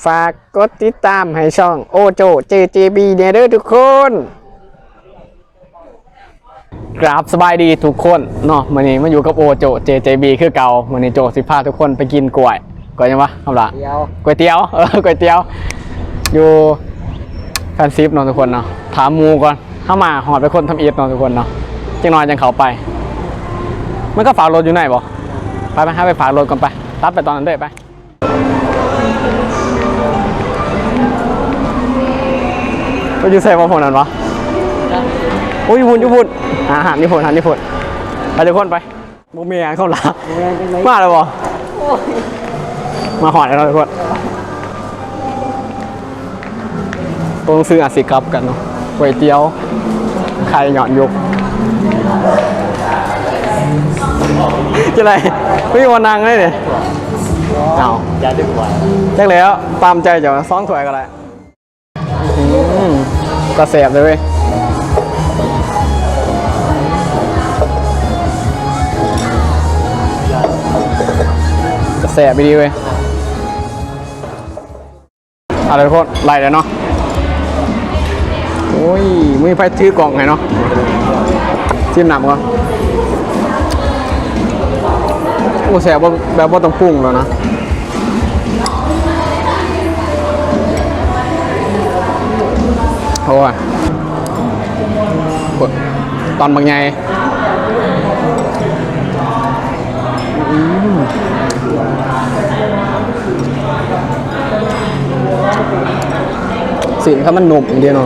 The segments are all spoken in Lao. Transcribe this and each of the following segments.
ຝາກກົດຕິດຕາມໃຫ້ຊ່ອງໂອໂຈ ເຈ ເຈ ບີ ແດ່ເດີທຸກຄົນ. ກາບສະບາຍດີທຸກຄົນເນາະ, ມື້ນີ້ມາຢູ່ກັບໂອໂຈ ເຈ ເຈ ບີ ຄືເກົ່າ. ມື້ນີ້ໂຈຊິພາທຸກຄົນໄປກິນກ້ວຍ ກ້ວຍຫຍັງວະ ຄຳຫຼ້າ? ກ້ວຍຕຽວ. ເອີ ກ້ວຍຕຽວ ຢູ່ແຟນຊິບເນາະທຸກຄົນເນາະ. ຖາມໝູ່ກ່ອນ, ເຮົາມາຮອດໄປຄົນທຳອິດເນາະທຸກຄົນເນາະ, ຈັກໜ້ອຍຈັ່ງເຂົ້າໄປ. ມັນກໍຝາກລົດຢູ່ໃນບໍ່? ໄປໆ ເຮົາໄປຝາກລົດກ່ອນໄປ, ຕັດໄປຕອນນັ້ນເດີໄປ. ເຂົາຢູ່ໃສວະ ພວກນັ້ນວະ? ໂອ້ຍ ຢູ່ພຸ້ນ ຢູ່ພຸ້ນ ອ່າ ຮ້ານຢູ່ພຸ້ນ ຮ້ານຢູ່ພຸ້ນ. ໄປທຸກຄົນໄປ. ບໍ່ແມ່ນ ເຂົາລາ ມາແລ້ວບໍ່? ໂອ້ຍ ມາຮອດແລ້ວເນາະທຸກຄົນ. ຕົວໜັງສືອາດຊິກັບກັນເນາະ. ກ໋ວຍຕຽວໄຂ່ຍ້ອນຍຸກ ຈັ່ງໃດ? ມີບ່ອນນັ່ງເລີຍນີ້. ເອົ້າ ຢ່າດຶງໄວ້ ຈັກແລ້ວ ຕາມໃຈເຈົ້າ ສອງຖ້ວຍກໍໄດ້. ອືມ ຕາແຊບເລີຍເວີຍ, ຕາແຊບອີ່ຫຼີເວີຍ. ເອົາລະທຸກຄົນ ໄລ່ແລ້ວເນາະ. ໂອ້ຍ ມີໃຜຖືກ້ອງໃຫ້ເນາະ. ຊີມນ້ຳກ່ອນ. ໂອ້ ແຊບ ແບບບໍ່ຕ້ອງປຸງແລ້ວນະ. ໂອ້ຍ ຕອນບັກໃຫຍ່. ອືມ ຊີ້ນເຂົາມັນນຸ່ມເດ້ເນາະ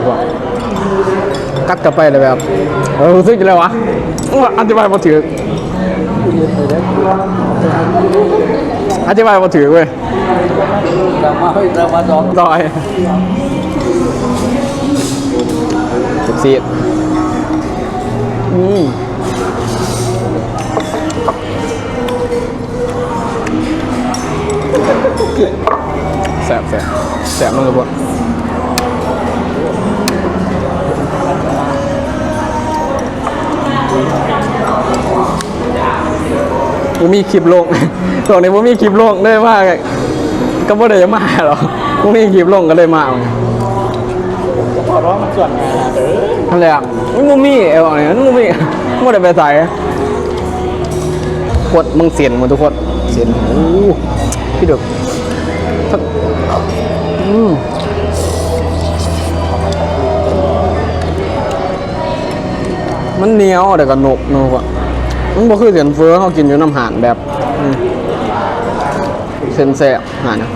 ກັດເຂົ້າໄປແລ້ວແບບ ເອີ ຮູ້ສຶກຈັ່ງໃດວະ? ອະທິບາຍບໍ່ຖືກ ອະທິບາຍບໍ່ຖືກເວີຍ. ໂດຍ ເຈັບຊີ້ນ. ອືມ ແຊບ ແຊບ ແຊບເນາະທຸກຄົນ. ບໍ່ມີຄລິບລົງ ຊ່ວງນີ້ບໍ່ມີຄລິບລົງເລີຍ ມາກໍບໍ່ໄດ້ຢາກມາດອກ, ບໍ່ມີຄລິບລົງກໍເລີຍມາ. ສະເພາະວ່າມັນສ່ວນງານເດີ ຫັ້ນແຫຼະ ມັນບໍ່ມີ ເອີ ມັນບໍ່ມີ ບໍ່ໄດ້ໄປໃສ. ກົດເບິ່ງເສັ້ນໝົດທຸກຄົນ ເສັ້ນ ໂອ້ ພີ່ເດີ ອືມ ມັນໜຽວ ແລ້ວກໍໜົບເນາະ ມັນບໍ່ຄືເສັ້ນເຝີເຮົາກິນຢູ່ນຳຮ້ານແບບ ອືມ ເສັ້ນແຊບ ຫານະ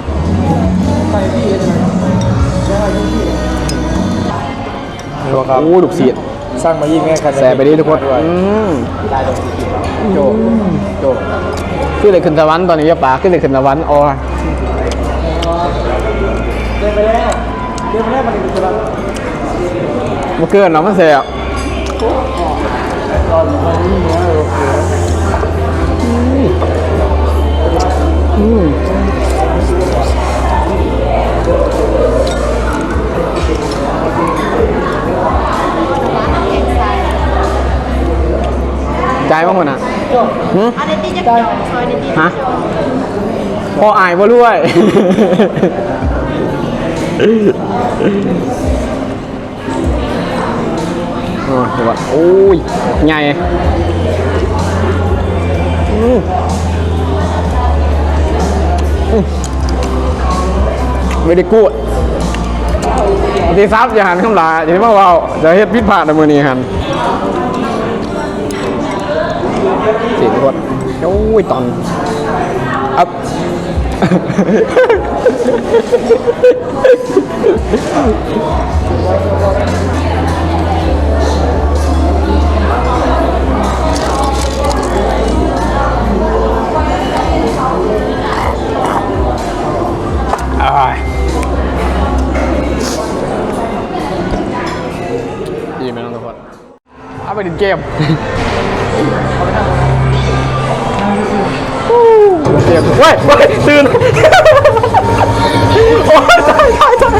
ໂອ້ ລູກຊີ້ນ ສັ່ງມາອີກແມ່ ແຊບໄປເດ້ທຸກຄົນ. ອືມ ໂຈ ໂຈ ຄືໄດ້ຂຶ້ນສະຫວັນຕອນນີ້ ຢ່າປາກ ຄືໄດ້ຂຶ້ນສະຫວັນ ອໍ ບໍ່ເກີນດອກ ມັນແຊບ. ອືມ ອືມ ຈ່າຍບໍ່ ຫົວໜ້າ? ຫື? ຮະ? ພໍອາຍບໍ່ລວຍ? ໂອ້ຍ ໂອ້ຍ ໃຫຍ່ ອືມ ອືມ very good. ຊິສັບ ຢ່າຫັ້ນ ຄຳຫຼ້າ ຢ່າມາເວົ້າ ຈະເຮັດຜິດພາດໃນມື້ນີ້ຫັ້ນ. ສີ່ຄົນ ໂອ້ຍ ຕອນ ອັບ ອ້າຍ ອີ່ມແລ້ວທຸກຄົນ. ເອົາໄປຫຼິ້ນເກມ ເກມ ເວີ້ຍ ເວີ້ຍ ຕື່ນ ໂອ້ຍ ຕາຍ ຕາຍ ຕາຍ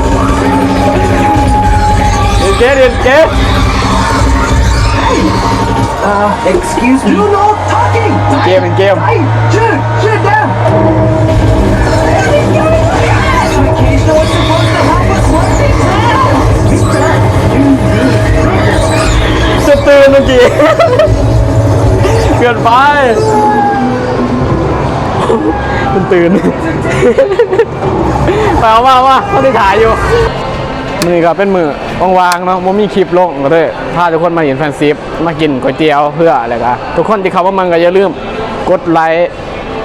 ຫຼິ້ນເກມ ຫຼິ້ນເກມ Excuse me, you're not talking. ເກມ ເກມ Hey, dude, sit down. ມື້ກີ້ ເກີນໄປ ມັນຕື່ນ ໄປ ເອົາມາ ເອົາມາ ເຮົາໄດ້ຖ່າຍຢູ່. ມື້ນີ້ກໍເປັນມື້ວ່າງໆເນາະ ບໍ່ມີຄລິບລົງ ກໍເລີຍພາທຸກຄົນມາເຫັນແຟນຊິບ ມາກິນກ໋ວຍຕຽວເພື່ອ ແລ້ວກໍທຸກຄົນທີ່ເຂົ້າມາເບິ່ງກໍຢ່າລືມກົດໄລ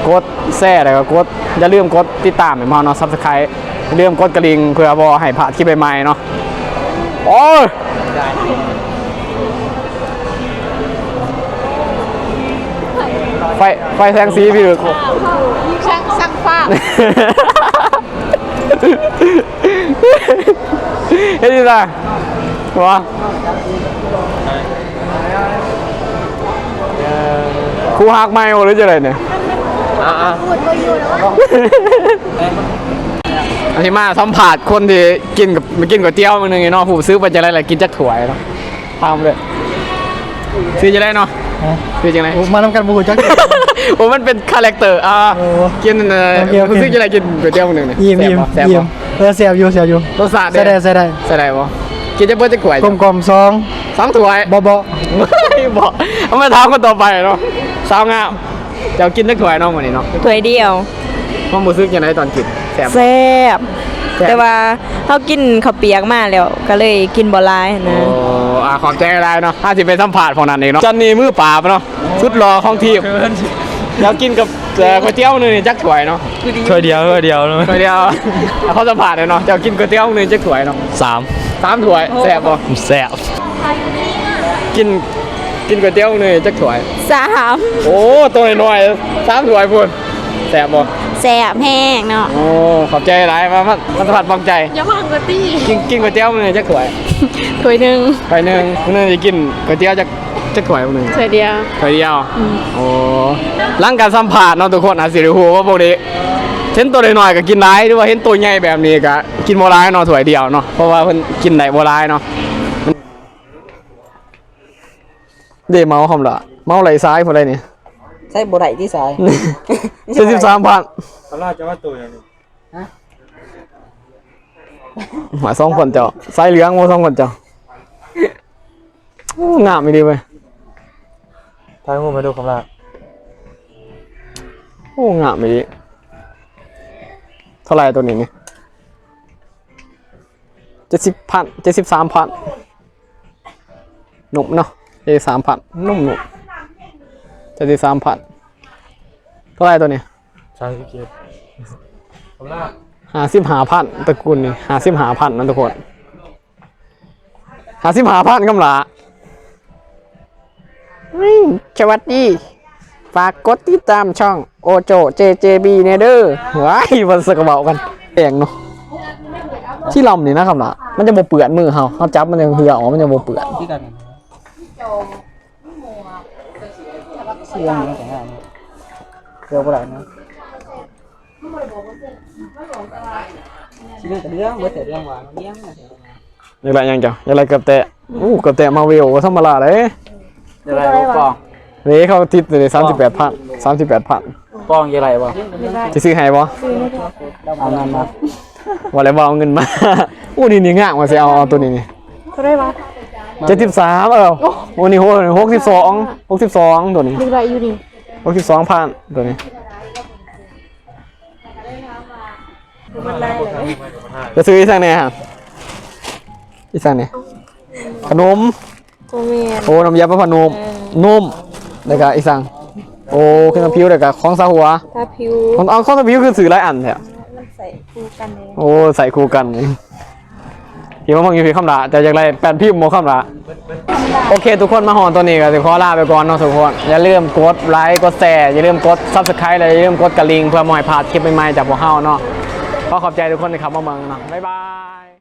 ກົດແຊ ແລ້ວກໍກົດ ຢ່າລືມກົດຕິດຕາມໃຫ້ພວກເຮົາເນາະ Subscribe ຢ່າລືມກົດກະດິ່ງ ເພື່ອບໍ່ໃຫ້ພາດຄລິບໃໝ່ໆເນາະ. ໂອ້ຍ ໄຟ ໄຟແສງສີພີ່ ຊ່າງ ຊ່າງຟ້າ ເຮັດອີ່ຫຍັງວະ? ຄູ່ຮັກໃໝ່ບໍ່ ຫຼືຈັ່ງໃດນີ້? ອ່າໆ ອັນນີ້ມາສຳພາດຄົນທີ່ກິນກັບ ໄປກິນກ໋ວຍຕຽວມື້ໜຶ່ງເນາະ ຮູ້ສຶກວ່າຈັ່ງໃດລະ ກິນຈັກຖ້ວຍເນາະ? ຖາມເລີຍ ຊື່ຈັ່ງໃດເນາະ? ຮະ? ຊື່ຈັ່ງໃດ? ໂອ້ ມານຳກັນບໍ່ຮູ້ຈັກ ໂອ້ ມັນເປັນຄາແຣັກເຕີ ອ່າ ໂອ້ ກິນ ເອີ ໂອເຄ ໂອເຄ ຮູ້ສຶກຈັ່ງໃດກິນກ໋ວຍຕຽວມື້ໜຶ່ງນີ້? ອີ່ມ ແຊບບໍ່? ແຊບບໍ່? ອີ່ມ ເອີ ແຊບຢູ່ ແຊບຢູ່ ລົດຊາດເດ້ ໃຊ້ໄດ້ ໃຊ້ໄດ້ ໃຊ້ໄດ້ບໍ່? ກິນຈະເບິດຈັກຖ້ວຍ? ກົມກ່ອມ ສອງ ສອງຖ້ວຍ ບໍ່ ບໍ່ ບໍ່ ເອົາມາຖາມຄົນຕໍ່ໄປເນາະ ສາວງາມ ເຈົ້າກິນຈັກຖ້ວຍເນາະມື້ນີ້ເນາະ? ຖ້ວຍດຽວ. ຄວາມຮູ້ສຶກຈັ່ງໃດຕອນກິນ? ແຊບ ແຊບ ແຊບ ແຕ່ວ່າເຮົາກິນເຂົ້າປຽກມາແລ້ວ ກໍເລີຍກິນບໍ່ຫຼາຍຫັ້ນນະ. ໂອ້ ອ່າ ຂອບໃຈຫຼາຍເນາະ ເຮົາຊິໄປສຳພາດພວກນັ້ນອີກເນາະ. ຈອນນີ້ມືປາບເນາະ ສຸດຫຼໍ່ຂອງທີມ ເຈົ້າກິນກັບ ເອີ ກ໋ວຍຕຽວໜຶ່ງນີ້ຈັກຖ້ວຍເນາະ? ຖ້ວຍດຽວ ຖ້ວຍດຽວເນາະ ຖ້ວຍດຽວ. ຂໍສຳພາດແດ່ເນາະ ເຈົ້າກິນກ໋ວຍຕຽວໜຶ່ງຈັກຖ້ວຍເນາະ? ສາມ ສາມຖ້ວຍ. ໂອ້ ແຊບບໍ່? ແຊບ. ກິນ ກິນກ໋ວຍຕຽວໜຶ່ງຈັກຖ້ວຍ? ສາມ. ໂອ້ ໂຕນ້ອຍໆ ສາມຖ້ວຍພຸ້ນ. ແຊບບໍ່? ແຊບແຮງເນາະ. ໂອ້ ຂອບໃຈຫຼາຍ ມາ ມາ ມາສຳພາດປອງໃຈ. ຢ່າວາງກະຕິ ກິນ ກິນກ໋ວຍຕຽວມື້ໜຶ່ງຈັກຖ້ວຍ? ຖ້ວຍໜຶ່ງ. ຖ້ວຍໜຶ່ງ. ມື້ໜຶ່ງຊິກິນກ໋ວຍຕຽວຈັກ ຈັກຖ້ວຍມື້ໜຶ່ງ? ຖ້ວຍດຽວ. ຖ້ວຍດຽວ. ອືມ. ໂອ້ ຫຼັງການສຳພາດເນາະ ທຸກຄົນອາດຊິໄດ້ຮູ້ວ່າພວກນີ້ ເຫັນໂຕນ້ອຍໆກໍກິນຫຼາຍ ຫຼືວ່າເຫັນໂຕໃຫຍ່ແບບນີ້ກໍກິນບໍ່ຫຼາຍເນາະ ຖ້ວຍດຽວເນາະ ເພາະວ່າເພິ່ນກິນໄດ້ບໍ່ຫຼາຍເນາະ. ເດ້ ເມົາຄຳລະ ເມົາໄຫຼສາຍຜູ້ໃດນີ້? ໃຊ້ບໍ່ໄດ້ຕິສາຍ ເຈັດສິບສາມພັນ. ຄຳລະຈະວ່າໂຕຫຍັງນີ້? ຮະ? ຫວາຍ ສອງຄົນເຈົ້າ ສາຍເຫຼືອງບໍ່ ສອງຄົນເຈົ້າ. ໂອ້ ງາມອີ່ຫຼີເວີຍ ຖ່າຍຮູບໃຫ້ດູຄຳລະ. ໂອ້ ງາມອີ່ຫຼີ. ເທົ່າໃດໂຕນີ້ນີ້? ເຈັດສິບພັນ ເຈັດສິບສາມພັນ. ນຸ້ມເນາະ ເຈັດສິບສາມພັນ ນຸ້ມໆ ເຈັດສິບສາມພັນ. ເທົ່າໃດໂຕນີ້? ສາມສິບເຈັດ. ຫ້າສິບຫ້າພັນ ຕະກຸນນີ້ ຫ້າສິບຫ້າພັນນະທຸກຄົນ ຫ້າສິບຫ້າພັນຄຳລະ. ສະຫວັດດີ ຝາກກົດຕິດຕາມຊ່ອງໂອໂຈ ເຈ ເຈ ບີ ແດ່ເດີ. ວ້າຍ ວ່າຊັ້ນກໍເວົ້າກັນແປງເນາະ. ທີ່ລຳນີ້ນະຄຳລະ ມັນຈະບໍ່ເປື້ອນມືເຮົາ ເຮົາຈັບມັນຈະເຫື່ອອອກ ມັນຈະບໍ່ເປື້ອນ. ຄືກັນ ເຊື່ອງມັນກໍງາມ ເຄືອບໍ່ໄດ້ນະ ຊິເລື່ອງກໍເລື່ອງ ບໍ່ແຕ່ເລື່ອງວ່າເລື່ອງ ຢາກໄດ້ຫຍັງເຈົ້າ? ຢາກໄດ້ເກືອບແຕະ. ໂອ້ ເກືອບແຕະມາເວວບໍ່ທຳມະດາເດ້. ຢາກໄດ້ບໍ່ປອງ? ເດ້ ເຂົາຕິດຢູ່ ສາມສິບແປດພັນ ສາມສິບແປດພັນ. ປອງຢາກໄດ້ບໍ່? ຈະຊື້ໃຫ້ບໍ່? ເອົານັ້ນມາ ວ່າແລ້ວບໍ່ເອົາເງິນມາ. ໂອ້ ນີ້ ນີ້ງາມວ່າ ຊິເອົາ ເອົາໂຕນີ້ນີ້. ເທົ່າໃດວະ? ເຈັດສິບສາມ. ເອີ ໂອ້ ນີ້ ໂອ້ ຫົກສິບສອງ ຫົກສິບສອງ ໂຕນີ້ ຢາກໄດ້ຢູ່ນີ້ ຫົກສິບສອງພັນ ໂຕນີ້. ຈະຊື້ອີ່ສັງແດ່ຫະ? ອີ່ສັງນີ້? ຂະໜົມ? ບໍ່ແມ່ນ. ໂອ້ ນ້ຳຢາປະຜ້ານຸ້ມ. ເອີ ນຸ້ມ ແລ້ວກະອີ່ສັງ? ໂອ້ ຄຣີມທາຜິວ ແລ້ວກະຂອງສະຫົວ ທາຜິວ. ຂອງ ເອົາ ຂອງສະຫົວຄືຊື້ຫຼາຍອັນແທ້? ມັນໃສ່ຄູ່ກັນເດ້. ໂອ້ ໃສ່ຄູ່ກັນນີ້. ທີ່ມາເບິ່ງຢູ່ພີ້ຄຳລະ ເຈົ້າຢາກໄດ້ແປ້ນພິມບໍ່ຄຳລະ? ໂອເຄ ທຸກຄົນ ມາຮອດຕອນນີ້ກໍຊິຂໍລາໄປກ່ອນເນາະທຸກຄົນ. ຢ່າລືມກົດໄລ ກົດແຊ ຢ່າລືມກົດ Subscribe ແລະ ຢ່າລືມກົດກະດິ່ງ ເພື່ອບໍ່ໃຫ້ພາດຄລິບໃໝ່ໆຈາກພວກເຮົາເນາະ. ຂໍຂອບໃຈທຸກຄົນທີ່ເຂົ້າມາເບິ່ງເນາະ. ບາຍບາຍ.